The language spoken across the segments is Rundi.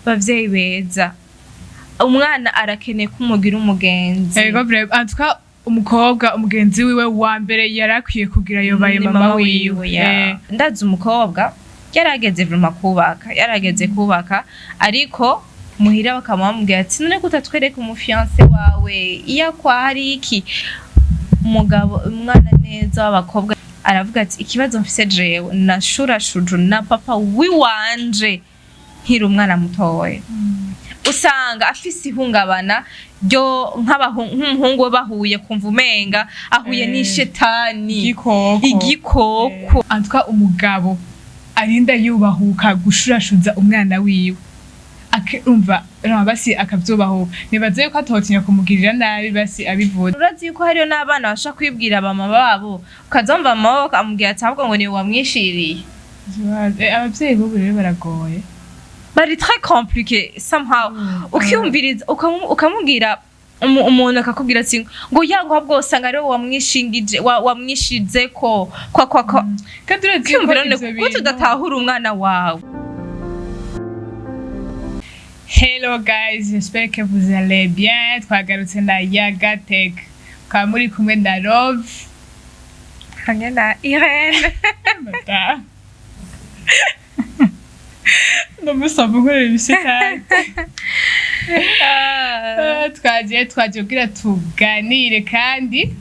Bavyeyi beza, umwana arakeneye ko umugira umugenzi. Ego vraiment, en tout cas umukobwa, umugenzi wiwe wa mbere yarakwiye kugira yobaye Ni mama wiwe. Ya. Ndazi umukobwa yarageze vraiment kubaka, yarageze kubaka, ariko muhira bakaba bamubwira ati: "None ko utatwereka umu fiancé wawe, iyo akwa hari iki?" Umugabo, umwana neza w'abakobwa aravuga ati: "Ikibazo mfise jewe, nashurashuje na papa wiwanje nkiri umwana mutoya." Usanga afise ihungabana ryo nk'umuhungu we bahuye, kumva umenga ahuye n'ishetani. Igikoko. Igikoko. En tout cas umugabo arinda yubahuka gushurashuza umwana wiwe, umva basi akavyubahuka, nibaze yuko atotinya kumugirira nabi basi abivuze. Urazi yuko hariyo n'abana bashaka kwibwira abama babo, ukazumva mama wabo amubwira ati: "Ahubwo ngo niwe wamwishiriye." Abavyeyi b'ubu rero baragoye. Bari très compliqué somehow. Ukiyumviriza, ukamubwira umuntu akakubwira ati ngo yango ahubwo usanga ariwe wamwishingije, wamwishizeko kwa kwa kwa. Kandi urazi yuko Ukiyumvira none ivyo kuko bintu tudatahura umwana wawe. Hello guys, j'espère que vous allez bien. Twagarutse na Yagatech. Ukaba muri kumwe na Love. Hamwe na Irene. Mata. Ndamusaba nkorera ibishitani. Twagiye kugira tuganire, kandi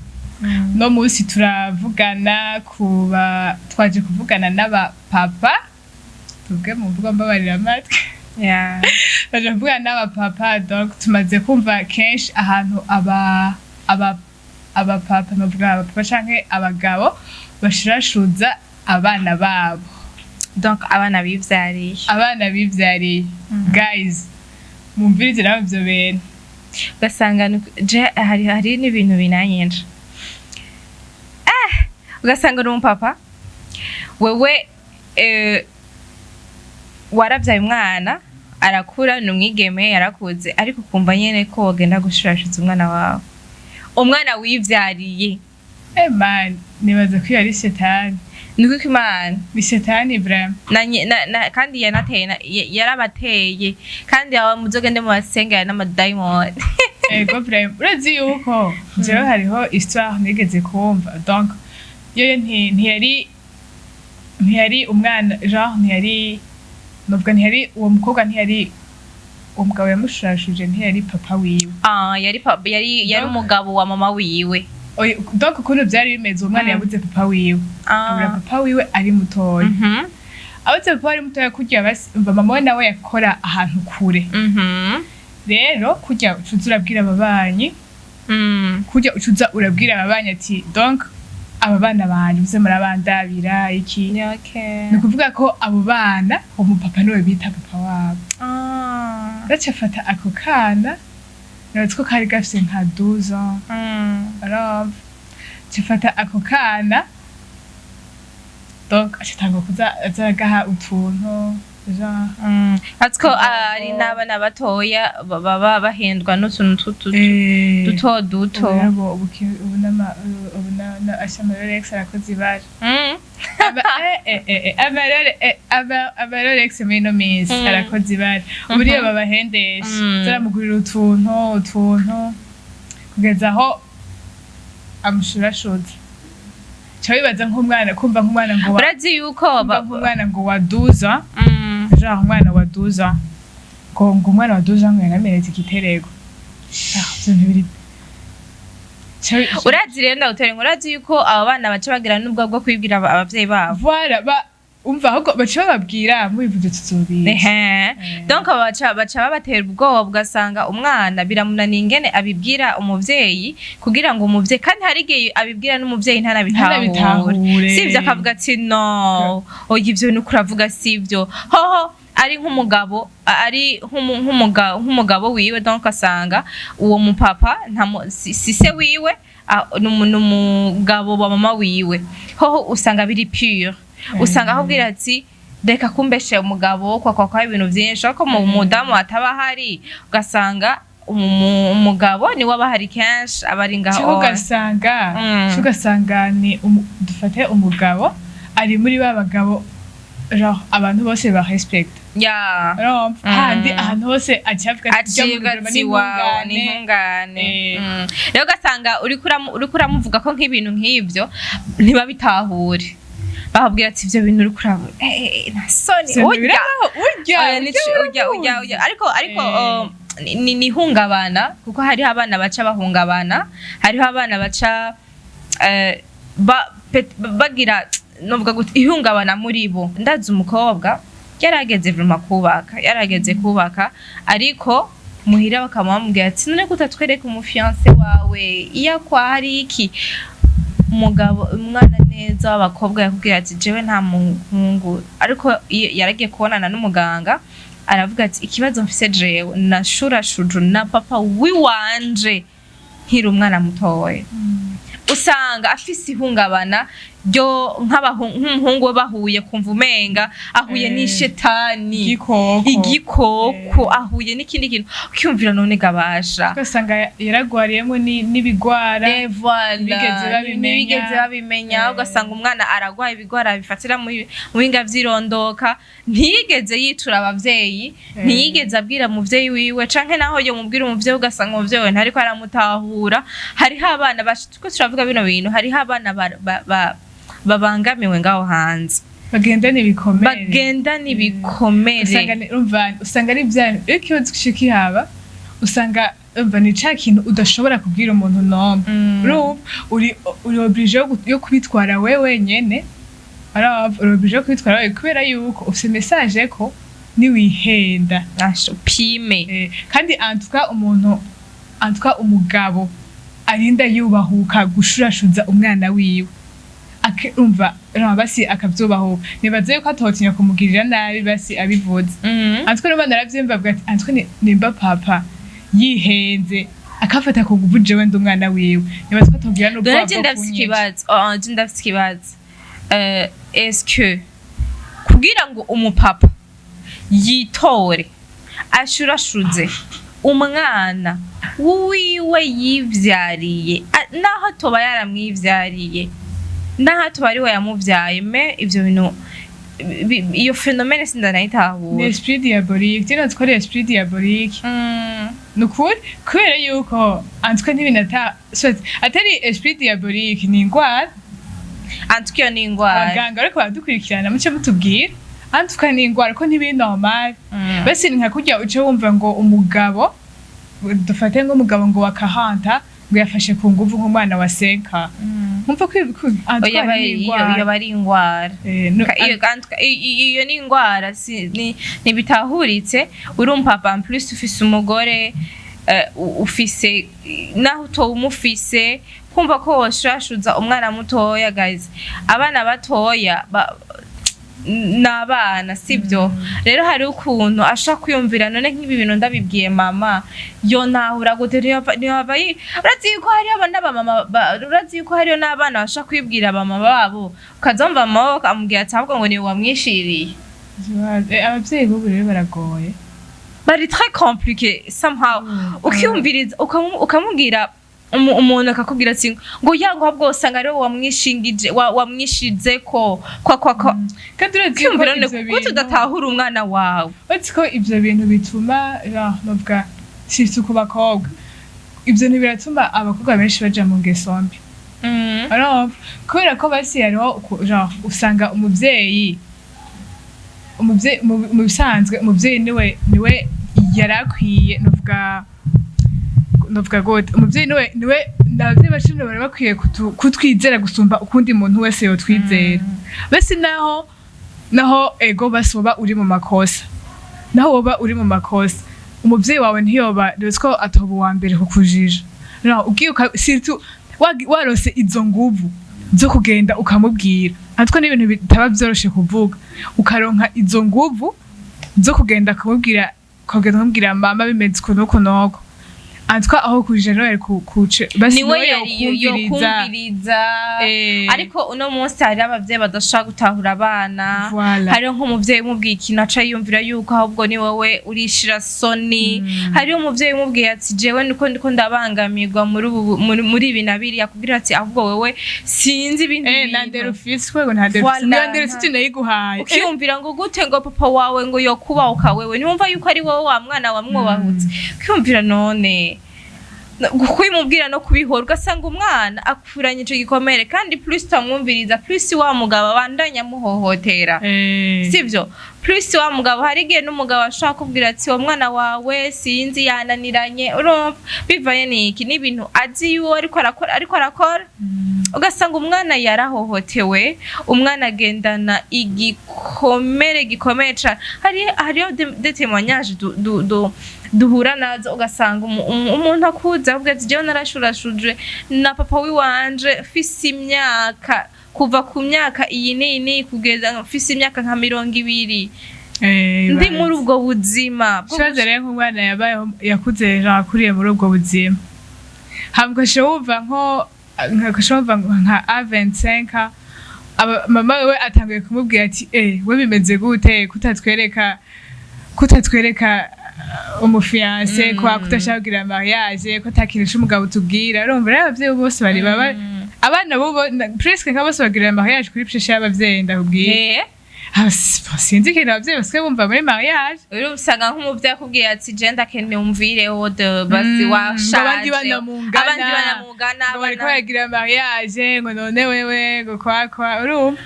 no munsi turavugana kuba twaje kuvugana n'aba papa, tuvuge mu mvugo mbabarira amatwi. Twaje kuvugana n'abapapa. Donc tumaze kumva kenshi ahantu aba abapapa, bavuga abapapa canke abagabo bashurashuza abana babo. Donc abana bivyariye. Abana bivyariye. Guys, mumvirize nawe ivyo bintu. Ugasanga je hari n'ibintu binanyinja, ugasanga uri umupapa wewe, waravyaye umwana arakura, ni umwigeme yarakuze, ariko ukumva nyene ko wogenda gushurashuza umwana wawe, umwana wivyariye. Eh man, nibaza ko iyo ari shetani. Niko Imana. Ni shetani vraiment. Na, kandi yanateye yarabateye, kandi aba muzogende mu basengera n'amadayimoni. Ego vraiment, urazi yuko jewe hariho histoire nigeze kumva. Donc yoyo ntiyari umwana, genre ntiyari, novuga ntiyari uwo mukobwa, ntiyari uwo mugabo yamushurashuje, ntiyari papa wiwe. Ah, yari umugabo wa mama wiwe. Donc ukuntu vyari bimeze, uwo mwana yabuze papa wiwe, abura papa wiwe ari mutoya. Abuze papa ari mutoya, kurya basi umva mama we nawe yakora ahantu kure. Rero kurya ucuza urabwira ababanyi, kurya ucuza urabwira ababanyi ati: "Donc aba bana banje muze murabandabira iki." Ni ukuvuga ko abo bana uwo mupapa niwe bita papa wabo. Gaca afata ako kana, nibaza ko kari gafise nka 12 ans. Urumva, aca afata ako kana, donc aca atangura kuza aza aragaha utuntu genre. Atwo ari n'abana batoya baba bahendwa n'utuntu duto duto. Ubu rero ubu ubu asha ama Rolex arakoze ibara. Ama Rolex muri ino minsi arakoze ibara. Ubu niyo babahendesha. Zaramugurira utuntu kugeza aho amushurashuza. Ca wibaza nk'umwana, kumva nk'umwana ngo Urazi yuko kumva nk'umwana ngo wa 12 ans, genre umwana wa 12 ans, ngo umwana wa 12 ans ngo yarameretse igitereko. Ah, ivyo ntibiri Urazi rero, ndagutera inkuru, urazi yuko aba bana baca bagira n'ubwo bwo kwibwira abavyeyi babo. Voilà, umva ahubwo baca bababwira: "Mubivuze tuzobica." Ehe. Donc baca babatera ubwoba, ugasanga umwana biramunaniye ingene abibwira umuvyeyi, kugira ngo umuvyeyi, kandi hari igihe abibwira n'umuvyeyi ntanabitahure. Ntanabitahure. Sivyo, akavuga ati: "No, oya, ivyo nuko uravuga sivyo." Hoho ari nk'umugabo, ari nk'umugabo wiwe, donc asanga uwo mupapa si se wiwe, ni umugabo wa mama wiwe. Hoho usanga biri pure, usanga akubwira ati: "Reka kumbeshe umugabo kwa ibintu vyinshi." Ariko mu mudamu ataba ahari, ugasanga umugabo niwe aba ahari kenshi, aba ari ngaho. Cyangwa ugasanga cyangwa ugasanga ni dufate umugabo ari muri ba bagabo genre abantu bose ba respecte. Ya. Urumva? Handi ahantu hose aciye avuga ati, "Ujya mu Acibwa rugero ati wawe n'intungane." Ni intungane. Rero ugasanga uriko uramuvuga ko nk'ibintu nk'ibyo ntibabitahure, bakubwira ati ibyo bintu uriko uravuga, nta soni. Ivyo Urya birabaho, urya. Oya, Urya. Urya, urya, urya. Ariko ni ihungabana, kuko hariho abana baca bahungabana, hariho abana baca bagira, novuga gute, ihungabana muri bo. Ndazi umukobwa yarageze vraiment kubaka, yarageze kubaka, ariko muhira bakaba bamubwira ati none ko utatwereka umu fiancé wawe, iyo akwa hari iki. Umugabo, umwana neza w'abakobwa yakubwira ati jewe nta muhungu, ariko iyo yaragiye kubonana n'umuganga aravuga ati ikibazo mfise, jewe nashurashuju na papa wiwanje nkiri umwana mutoya. Usanga afise ihungabana ryo nk'umuhungu we bahuye kumva umenga ahuye n'ishetani. Igikoko. Igikoko, ahuye n'ikindi kintu, ukiyumvira none gabasha. Ugasanga yaragwariyemo n'ibigwara. Voilà. Ntibigeze babimenya. Ntibigeze babimenya. Ugasanga umwana aragwaye ibigwara bifatira mu bihinga vy'irondoka, ntiyigeze yitura abavyeyi, ntiyigeze abwira umuvyeyi wiwe, canke naho yo mubwira umuvyeyi, ugasanga umuvyeyi we ntariko aramutahura. Hariho abana turiko turavuga bino bintu, hariho abana babangamiwe ngaho hanze. Bagendana ibikomere. Bagendana ibikomere. Usanga urumva, usanga ari bya iyo ikibazo kihaba, usanga urumva ni ca kintu udashobora kubwira umuntu nomwe. Urumva uri obligé yo kubitwara we wenyene. Urumva uri obligé yo kubitwara wewe kubera yuko ufise message ko niwihenda. Asho, pime. Kandi en tout cas umuntu, en tout cas umugabo arinda yubahuka gushurashuza umwana wiwe, umva urumva basi akavyubahuka, nibaza yuko atotinya kumugirira nabi basi abivuze. En tout cas n'umwana aravyumva, avuga ati en tout cas nimba papa yihenze akafata ku nguvu jewe ndi umwana wiwe, nibaza ko atogira n'ubwoba Dore je bwo ndafise kunyica. ikibazo. Oh, je ndafise ikibazo. Est-ce que kugira ngo umupapa yitore ashurashuze umwana wiwe yivyariye, naho atoba yaramwivyariye, naho atoba ariwe yamuvyaye, mais ivyo bintu iyo phénomène Ni sindanayitahura. Esprit diabolique, je nazi ko ari esprit diabolique. Ni ukuri, kubera yuko en tout cas ntibinata soit atari esprit diabolique, ni ingwara. En tout cas iyo ni ingwara. Abaganga ariko baradukurikirana, muce mutubwira. En tout cas ni ingwara ko ntibiri normal. Basi ni nka kurya uce wumva ngo umugabo, dufate nk'umugabo ngo wa 40 ngo yafashe ku nguvu nk'umwana wa 5, nkumva ko en tout Oya, cas ni ingwara. Iyo bari ingwara. No, Iyo en tout cas, iyo ni ingwara, ntibitahuritse. Uri umupapa, en plus ufise umugore, ufise naho utoba umufise, kumva ko woshurashuza umwana mutoya. Guys, abana batoya ni abana, sibyo? Rero hari ukuntu ashaka kwiyumvira none nk'ibi bintu ndabibwiye mama yo ntahura gute? Urazi yuko hariho n'abamama urazi yuko hariho n'abana bashaka kwibwira abamama babo, ukaza wumva mama wabo akamubwira ati ahubwo ngo niwe wamwishiriye. Abavyeyi b'ubu rero baragoye. Bari très compliqué somehow. Ukiyumviriza ukamubwira umuntu akakubwira ati ngo ya ngo ahubwo usanga ariwe wamwishingije wamwishizeko kwa Kandi urazi yuko ukiyumvira none ivyo kuko bintu tudatahura umwana wawe. Uretse ko ivyo bintu bituma ja, novuga surtout ku bakobwa, ivyo bintu biratuma abakobwa benshi baja mu ngeso mbi. Urumva, kubera ko basi hariho genre usanga umuvyeyi mu bisanzwe umuvyeyi niwe yari akwiye, novuga gute, umuvyeyi niwe abavyeyi bacu nibo bari bakwiye kutwizera gusumba ukundi muntu wese yotwizera. Basi naho ego basi woba uri mu makosa, naho woba uri mu makosa, umuvyeyi wawe ntiyoba ko atoba uwa mbere kukujija. No, ugiye surtout warose izo nguvu zo kugenda ukamubwira natwe n'ibintu bitaba vyoroshe kuvuga, ukaronka izo nguvu zo kugenda kumubwira, ukagenda kumubwira mama bimeze uku n'uku n'uku. Antwa aho kuja niwe yari kuce basi, niwe niwe yari yokumviriza. Yokumviriza. Ariko uno munsi hari abavyeyi badashobora gutahura abana. Voilà. Hariho nk'umuvyeyi umubwiye ikintu, aca yiyumvira yuko ahubwo ni wowe urishira soni. Hariho umuvyeyi umubwiye ati: "Jewe niko ndiko ndabangamirwa muri ubu, muri ibi na biriya," akubwira ati: "Ahubwo wewe sinzi ibindi Na bintu." ndero ufise, kwego nta ndero ufise. Voilà, Niyo ndero ufise nayiguhaye. Ukiyumvira ngo gute, ngo papa wawe ngo yokubahuka wewe, ntiwumva yuko ari wowe wa mwana wamwubahutse? Ukiyumvira none kubimubwira no kubihora, ugasanga umwana akuranye ico gikomere. Kandi plus utamwumviriza, plus wa mugabo abandanya amuhohotera. Sivyo? Plus wa mugabo, hari igihe n'umugabo ashobora kubwira ati: "Uwo mwana wawe sinzi, yananiranye." Urumva bivanye n'iki? N'ibintu azi yuwo ariko arakora. Ugasanga umwana yarahohotewe, umwana agendana igikomere gikomeye cane. Hariho des témoignages duhura nazo, ugasanga umuntu akuze avuga ati: "Jewe narashurashujwe na papa wiwanje mfise imyaka, kuva ku myaka iyi n'iyi n'iyi kugeza mfise imyaka nka 20, ndi muri ubwo buzima bwo." Ikibazo rero, nk'umwana yabayeho, yakuze, akuriye muri ubwo buzima, hama ugaca wumva nka A25, mama wewe atanguye kumubwira ati: "Eh, we bimeze gute kutatwereka umu fiancé, kwa kutashaka kugira mariage, ko atakintu c'umugabo tubwira?" Urumva rero abavyeyi bose bari baba abana bubo presque nka bose bagira mariage kuri pression y'abavyeyi, ndakubwiye. Ah, sinzi ikintu abavyeyi basigaye bumva muri mariage. Rero usanga nk'umuvyeyi akubwiye ati: "Je ndakeneye umvireho de basi, washaje." Ngo abandi bana mungana. Abandi bana mungana. Ngo bariko abana- baragira mariage, ngo none wewe ngo kwakwa, urumva?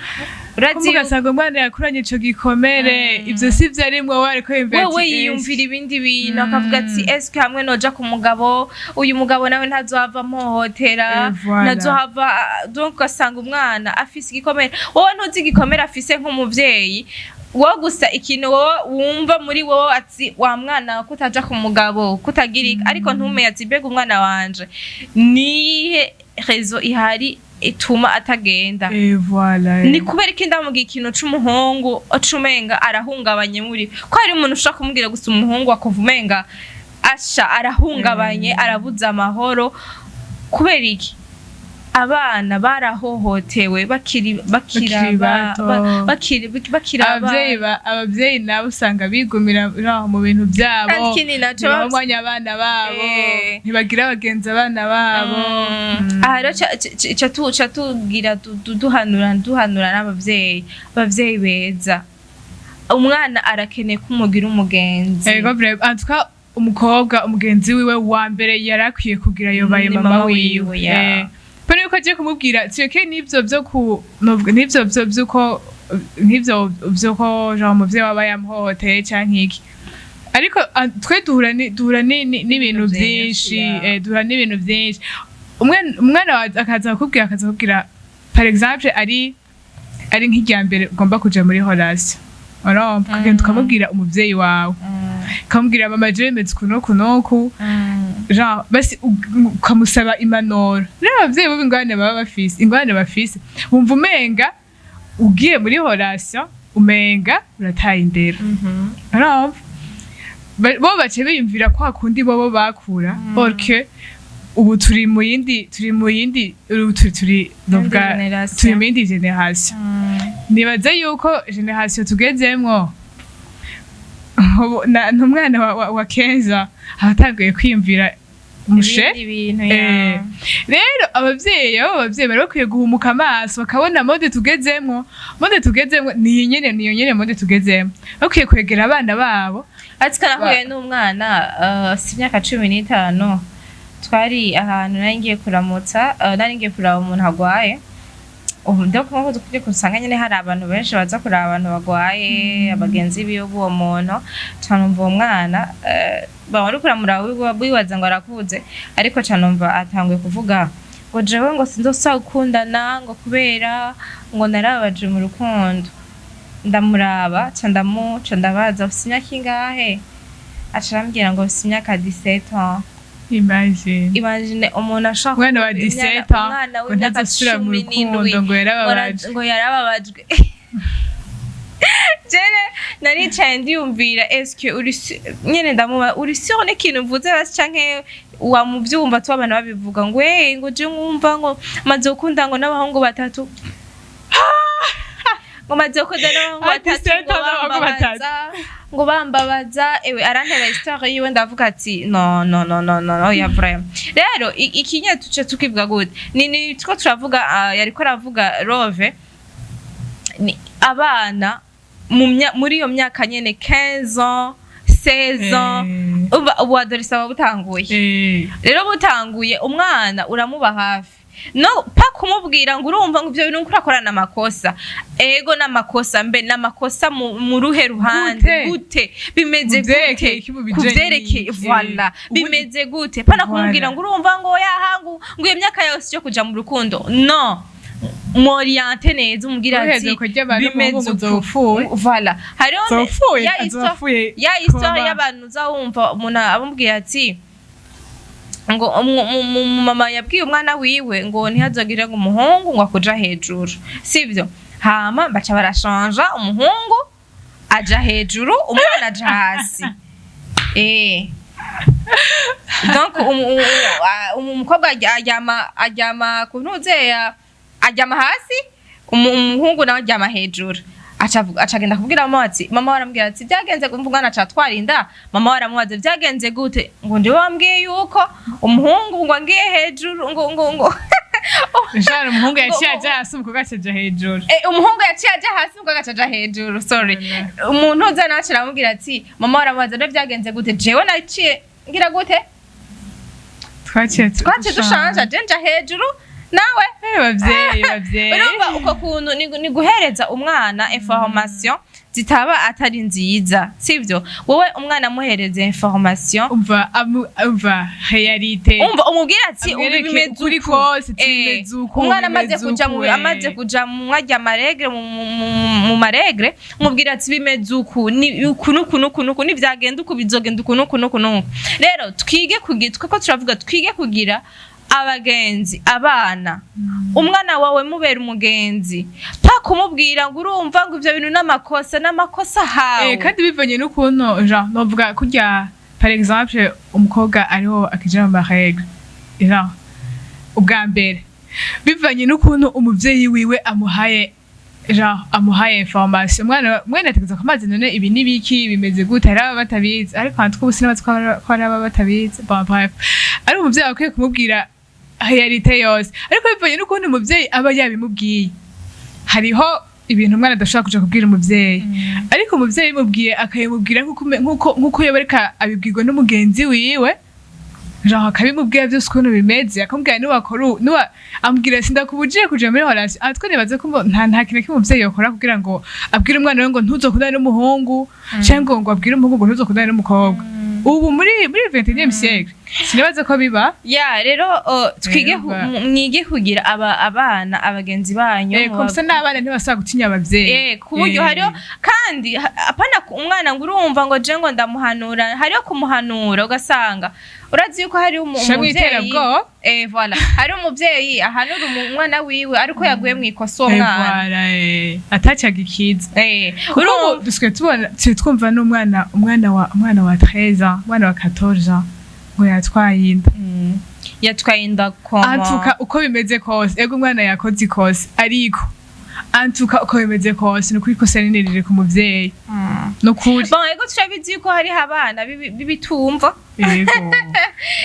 Urazi. Ugasanga umwana yakuranye ico gikomere, ivyo si vyo arimwo, we ariko yumvira ati, wewe "Eh, yiyumvira ibindi bintu, akavuga ati: "Eske hamwe noja ku mugabo, uyu mugabo nawe ntazohava mpohotera?" Eh, voilà. Ntazohava. Donc ugasanga umwana afise igikomere, wowe ntuzi igikomere afise nk'umuvyeyi. Wowe gusa ikintu wowe wumva muri wowe ati: "Wa mwana, kutaja ku mugabo, kutagira iki," ariko ntumenye ati: "Mbega umwana wanje niyihe raison ihari ituma atagenda?" Eh, voilà, eh. Ni kubera iki ndamubwira ikintu c'umuhungu uca umenga arahungabanye? Muri ko hari umuntu ushobora kumubwira gusa umuhungu, akumva umenga asha arahungabanye, arabuze amahoro. Kubera iki? Abana barahohotewe bakiri bakiri Bakiri bato. bakiri Abavyeyi abana. Abavyeyi nabo usanga bigumira aho mu bintu byabo, Kandi ikindi naco ntibaha umwanya abana babo, ntibagira abagenzi abana babo. Aha rero ca tugira duhanura n'abavyeyi, abavyeyi beza, umwana arakeneye ko umugira umugenzi. Ego, vraiment. En tout cas, umukobwa umugenzi wiwe wa mbere yarakwiye kugira yobaye Ni mama mama wiwe. wiwe, ya. Mbere yuko agiye kumubwira tureke n'ivyo vyo ku n'ivyo vyo vyuko nk'ivyo vyuko genre umuvyeyi waba yamuhohoteye canke iki, ariko twe duhura n'ibintu vyinshi, vyinshi. Ya. Duhura n'ibintu vyinshi. Umwana wawe akaza kukubwira par exemple ari nk'irya mbere ugomba kuja muri relation, urumva, ukagenda ukamubwira umuvyeyi wawe, ukamubwira: "Mama, jewe meze uku n'uku n'uku," genre basi ukamusaba impanuro. Rero abavyeyi bo ingorane baba bafise, ingorane bafise, wumva umenga ugiye muri relation umenga urataye indero. Urumva, bo bace biyumvira kwa kundi bobo bakura, or que ubu turi mu yindi, ubu turi novuga generation. Turi mu yindi génération. Nibaze yuko génération tugezemwo ubu n'umwana wa 15 aba atanguye kwiyumvira umushe. Ibindi bintu. Eh, rero abavyeyi, abo abavyeyi bari bakwiye guhumuka amaso, bakabona mode tugezemwo. Mode tugezemwo niyo nyene, niyo nyene mode tugezemwo. Bakwiye kwegera abana babo. Ariko nahuye n'umwana, si imyaka 15, twari ahantu nari ngiye kuramutsa, nari ngiye kuraba umuntu agwaye. Ubu ndabona ko dukwiye kusanga nyene hari abantu benshi baza kuraba abantu bagwaye, abagenzi biwe b'uwo muntu. Canumva uwo mwana, ba uriko uramuraba wibaza ngo arakuze, ariko canumva atanguye kuvuga ngo: "Jewe ngo sinzosubira gukundana, ngo kubera ngo narababaje mu rukundo." Ndamuraba, ca ndamuca, ndabaza: "Ufise imyaka ingahe?" Aca arambwira ngo: "Ufise imyaka 17 ans." Imagine. Imagine umuntu ashaka Umwana wa 17 ans umwana ngo w'imyaka ntazosubira mu 17 rukundo, ngo yarababajwe. Ngo yarababajwe. Jere naricaye ndiyumvira, eske uri nyene ndamuba uri sûr n'ikintu mvuze basi, canke wamuvyumva tu abantu babivuga ngo ngo je nkumva ngo maze gukunda ngo n'abahungu batatu, ngo maze gukunda n'abahungu Ati batatu, seta ngo n'abahungu batatu. bambabaza, ngo bambabaza. Ewe, arantera histoire yiwe, ndavuga ati no, no, no, no, no, no, ya vraiment. Rero ikinye tuce tukivuga gute, ni two turavuga, yariko aravuga Rove, ni abana muri iyo myaka nyene 15 ans, 16 ans, uba ubu adolescent buba butanguye. Rero butanguye, umwana uramuba hafi, no pa kumubwira ngo urumva ngo ivyo bintu uko urakorana amakosa. Ego, n'amakosa mbe n'amakosa mu ruhe ruhande? Gute? Gute bimeze? Mu vyerekeye Gute? iki, mu bijanye Kuvyerekeye n'iki? Voilà. Bimeze gute? Pana kumubwira ngo urumva ngo yaha ngo iyo myaka yose yo kuja mu rukundo. No m'oriente neza, umubwira ati Uruheze kurya abantu bimeze umuhungu uku. uzopfuye. Voilà, hariho Zopfuye, ya histoire azopfuye ya histoire koma. y'abantu uza wumva umuntu amubwira ati ngo mama yabwiye umwana wiwe ngo ntihazogire ngo umuhungu ngo akuja hejuru, sivyo? Hama baca barashanja, umuhungu aja hejuru, umwana aja hasi. Donc umukobwa aryama ku ntuzeya, aryama hasi, umuhungu nawe aryama hejuru. Aca agenda kubwira mama ati, mama we aramubwira ati byagenze gute? Umwana aca atwara inda. Mama we aramubaza byagenze gute, ngo ndiwe wambwiye yuko umuhungu ngo angiye hejuru, ngo Jana umuhungu yaciye aja hasi, umukobwa acaja hejuru. Umuhungu yaciye aja hasi, umukobwa agaca aja hejuru, sorry. Umuntu uza nawe aca aramubwira ati, mama we aramubaza none byagenze gute, jewe naciye ngira gute? Twaciye Twaciye dushanja, je nja hejuru, nawe Bavyeyi, bavyeyi. Urumva uko kuntu ni guhereza umwana information zitaba atari nziza, sivyo? Wowe umwana amuhereza information Umva, umva réalité. Umva, umubwira ati ubu Amwereke bimeze ukuri uku. kose, bimeze uku, Umwana amaze bimeze kuja mu uku, amaze kuja mu mwarya ma règles, mu ma règles, umubwira ati bimeze uku, ni uku nuku nuku nuku, nivyagenda uku bizogenda uku nuku nuku nuku. Rero twige kugira, tweko turavuga twige kugira abagenzi abana. Umwana wawe mubera umugenzi, pa kumubwira ngo urumva ngo ivyo bintu n'amakosa, n'amakosa hawe. Kandi bivanye n'ukuntu, genre novuga kurya, par exemple umukobwa ariho akija mu ma règles, genre ubwa mbere, bivanye n'ukuntu umuvyeyi wiwe amuhaye, genre amuhaye information, umwana ategerezwa kumazi none ibi ni biki, bimeze gute? Hari ababa batabizi, ariko hantu tw'ubu sinabazi ko hari ababa batabizi. Bon, bref, ari umuvyeyi akwiye kumubwira réalité yose, ariko bivanye n'ukuntu umuvyeyi aba yabimubwiye, hariho ibintu umwana adashobora kuja kubwira umuvyeyi, ariko umuvyeyi bimubwiye akabimubwira nkuko yoba ariko abibwirwa n'umugenzi wiwe, genre akabimubwira byose ukuntu bimeze, akamubwira niwakora niwa amubwira sindakubujije kuja muri relation. Aha twe nibaze ko nta kintu kimwe umuvyeyi yokora kugira ngo abwire umwana we ngo ntuzokundane n'umuhungu, canke ngo abwire umuhungu ngo ntuzokundane n'umukobwa. Ubu muri 21e siècle sinibaze ko biba. Ya, rero twige Rero mwige kugira abana abagenzi banyu. Comme ça n'abana ntibasaba gutinya abavyeyi. Ku buryo hariho kandi apana umwana ngo urumva ngo je ngo ndamuhanura, hariho kumuhanura ugasanga urazi yuko hari Shamwe umuvyeyi iterabwoba. Voilà, hari umuvyeyi ahanura umwana wiwe ariko yaguye mu ikosa uwo mwana. Voilà, atacaga ikiza. Kuko Urumva ubu dusigaye tubona, tusigaye twumva n'umwana, umwana wa 13 ans, umwana wa 14 ans ngo yatwaye inda. Yatwaye inda koma. Antuka uko bimeze kose, ego umwana yakoze ikosa, ariko antuka uko bimeze kose ni ukuri ikosa rinini riri ku muvyeyi, ni ukuri. Bon, ego turabizi yuko hariho abana b'ibitumva. Yego,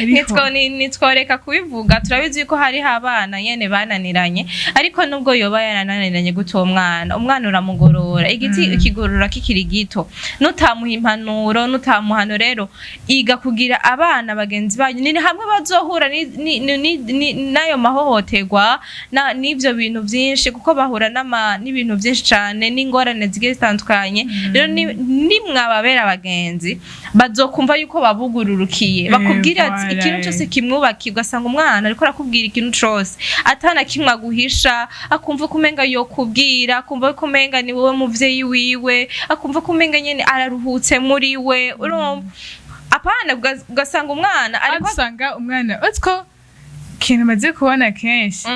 ariko Nitworeka kubivuga, turabizi yuko hariho abana nyene bananiranye, ariko nubwo yoba yarananiranye gute, uwo mwana, umwana uramugorora. Igiti ukigorora kikiri gito, nutamuha impanuro, nutamuhano. Rero iga kugira abana bagenzi banyu, ni hamwe bazohura n'ayo mahohoterwa n'ivyo bintu vyinshi, kuko bahura n'ibintu vyinshi cane n'ingorane zigiye zitandukanye. Rero nimwababera abagenzi, bazokumva yuko babugururukiye, bakubwira ati voilà, ikintu cyose kimwubakiye. Ugasanga umwana ariko arakubwira ikintu cose atana kimwe aguhisha, akumva ko umenga yokubwira, akumva ko umenga ni wowe muvyeyi wiwe, akumva ko umenga nyene araruhutse muri we. Urumva, apana ugasanga umwana ariko usanga umwana, utwo kintu maze kubona kenshi,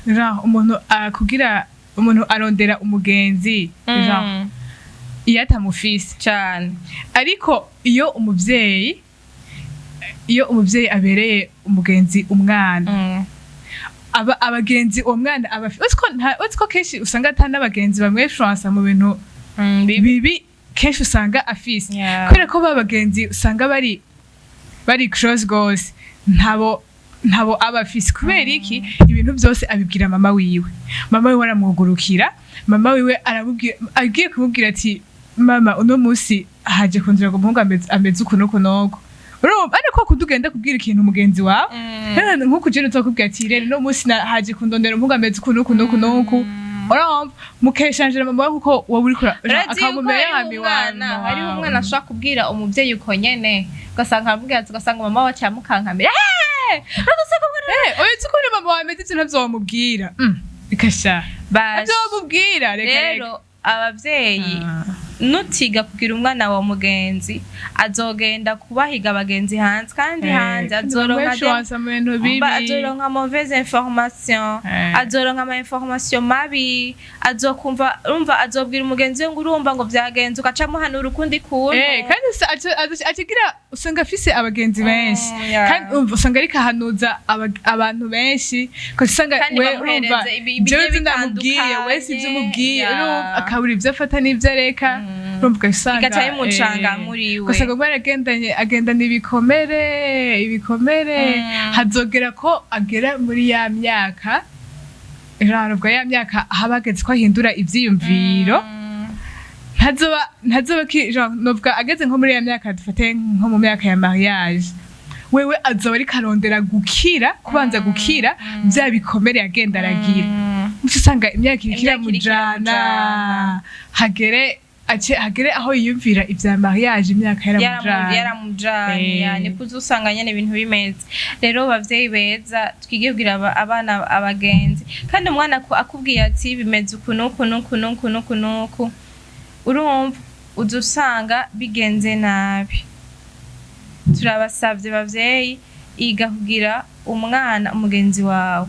genre umuntu akugira Umuntu arondera umugenzi genre iyo atamufise. Cyane. Ariko iyo umuvyeyi abereye umugenzi umwana, aba abagenzi uwo mwana aba uzi ko kenshi usanga ata n'abagenzi bamwinfluença mu bintu Bibi. bibi kenshi usanga afise, kubera ko ba bagenzi usanga bari close gose, ntabo aba afise. Kubera iki? Ibintu byose abibwira mama wiwe, mama wiwe aramwugurukira, mama wiwe aramubwira, agiye kumubwira ati: "Mama, uno munsi haje kunzira ngo umuhungu ameze uku n'uku n'uku." Urumva, ariko kundi ugenda kubwira ikintu mugenzi wawe, nkuko ugenda uzakubwira ati: "Rero uno munsi haje kundondera umuhungu ameze uku n'uku n'uku n'uku." Urumva, mukeshanjira mama wawe kuko wowe uriko Urazi yuko akamumera hariho umwana, hariho umwana ashobora kubwira umuvyeyi uko nyene, ugasanga aramubwira ati, ugasanga mama wacu yamukankamira. Eh, oya, uzi ko mama wawe ameze ivyo ntavyo wamubwira. Bikasha ntavyo wamubwira, reka reka. Rero abavyeyi, nutiga kugira umwana wa mugenzi, azogenda kubahiga abagenzi hanze, kandi hanze azoronka bamwinfluença mu bintu bibi. Azoronka mauvaise information, azoronka ama information mabi, azokumva, urumva, azobwira umugenzi we ngo urumva ngo vyagenze, ugaca muhanura ukundi kuntu. Kandi acagira usanga afise abagenzi benshi, kandi umva usanga ariko ahanuza abantu benshi, kuko usanga Kandi we bamuhereze urumva ibigiye jewe ivyo ndamubwiye we si ivyo umubwiye. bitandukanye. Urumva, akabura ivyo afata n'ivyo areka. Urumva, ugasanga Bigaca bimucanga muri we. Ugasanga umwana agendana ibikomere, ibikomere. Hazogera ko agera muri ya myaka, ubwo ya myaka haba hageze ko ahindura ivyiyumviro, ntazoba ki genre novuga ageze nko muri ya myaka, dufate nko mu myaka ya mariage, wewe azoba ariko arondera gukira, kubanza gukira bya bikomere yagenda aragira. Uca usanga imyaka iriko Imyaka iriko iramujana, iramujana. hagere ace hagere aho yiyumvira ivya mariage imyaka yaramujana. Yaramujanye. Niko uzusanga nyene ibintu bimeze. Rero bavyeyi beza, twige kugira abana abagenzi. Kandi umwana akubwiye ati bimeze uku n'uku n'uku n'uku n'uku n'uku, urumva uza usanga bigenze nabi. Turabasavye bavyeyi, iga kugira umwana umugenzi wawe,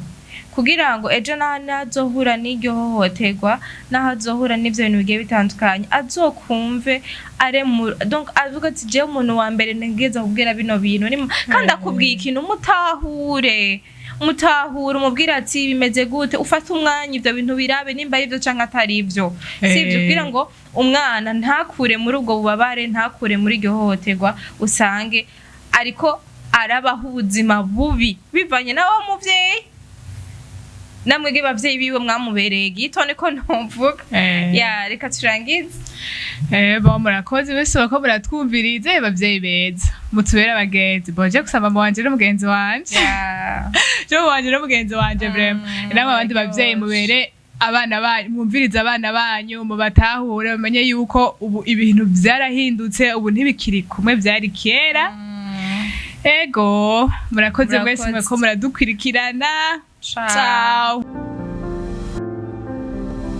kugira ngo ejo naho nazohura n'iryo hohoterwa, naho azohura n'ivyo bintu bigiye bitandukanye, azokumve are donc avuga ati: "Jewe umuntu wa mbere ntegereza kubwira bino bintu kandi akubwiye ikintu, mutahure, mutahure, umubwire ati bimeze gute, ufate umwanya ivyo bintu birabe nimba ari ivyo canke atari ivyo, sivyo?" Kugira ngo umwana ntakure muri ubwo bubabare, ntakure muri iryo hohoterwa, usange ariko arabaho ubuzima bubi bivanye na wa muvyeyi. Namwebwe bavyeyi biwe mwamubereye gito, niko ntuvuga. Ya, reka turangize. Bon, murakoze bese bako muratwumvirize. Bavyeyi beza, mutubere abagenzi. Boje gusa mama wanje n'umugenzi wanje, je mama wanje n'umugenzi wanje vraiment. Namwe abandi bavyeyi, mubere abana banyu, mwumvirize abana banyu, mubatahure, bamenye yuko ubu ibintu vyarahindutse, ubu ntibikiri kumwe vyari kera. Ego, murakoze mwese Murakoze. mweko muradukurikirana. Ciao. Ciao.